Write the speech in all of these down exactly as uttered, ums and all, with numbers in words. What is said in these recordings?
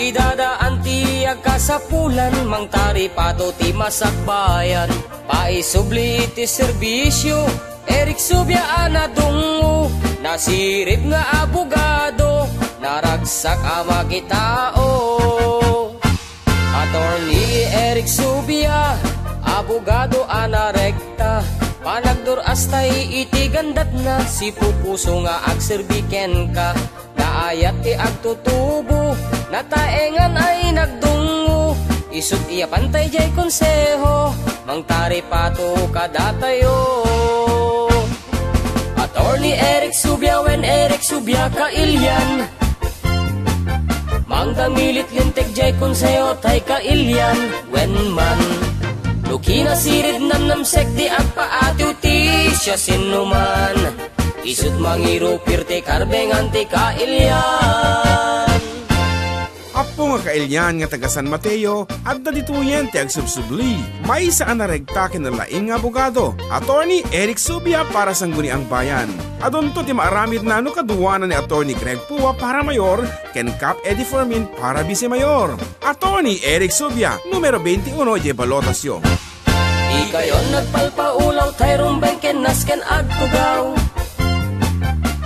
Idadaan ti agkasapulan, mangtaripato ti masakbayan. Paisubli iti serbisyo, Eric Subia a nadungngo, nasirib nga abogado, naragsak a makitao. Attorney Eric Subia, abogado a narekta, panagdur-astay iti gandatna, sipupuso nga agserbi kenka. Naayat ti agtutubo, nataengan ay nagdungngo. Isut' iya pantay jay konseho, mangtaripato kadatayo. Attorney Eric Subia wen Eric Subia kailian. Mangdamilit linteg jay konseho tay kailian wen man. No kinasirid namnamsek ti agpaatiw ti siasinoman. Isut' mangirupir ti karbengan ti kailian. Appo nga kailian nga taga San Mateo, adda ditoyen ti agsubsubli. Maysa a narekta ken nalaing nga abogado, Attorney Eric Subia para Sangguniang Bayan. Adunto ti maaramidna no kaduana ni Attorney Greg Pua para mayor ken Cap Eddie Fermin para vice mayor. Attorney Eric Subia, numero twenty-uno idiay balotasyo. Ikayon nagpalpaulaw, tay rumbeng ken nasken agtugaw.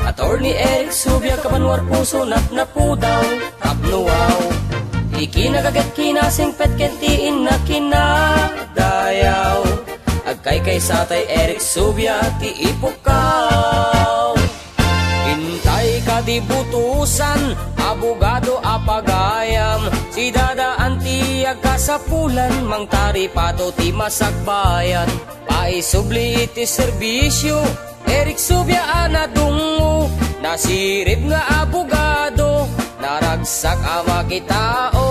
Attorney Eric Subia, kabanwar puso, napnapudaw, tapno wow. Ikinagaget kinasingpet ken ti inna kinadayaw. Agkaykaysa tay Eric Subia ti ipukaw. Intay ka di butusan, abogado a pagayam, sidadaan ti agkasapulan, mangtaripato ti masakbayan. Paisubli iti serbisyo, Eric Subia a nadungngo, nasirib nga abogado, naragsak a makitao.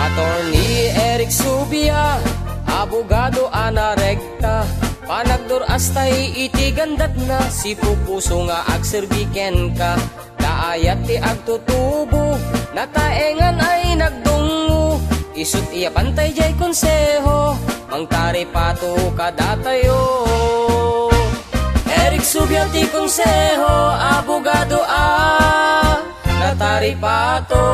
Attorney Eric Subia, abogado a narekta, panagdur-astay iti gandatna, sipupuso nga agserbi kenka. Naayat ti agtutubo, nataengan ay nagdungngo. Isut' iya pantay jay konseho, mangtaripato kadatayo. Eric Subia ti konseho, abogado a nataripato.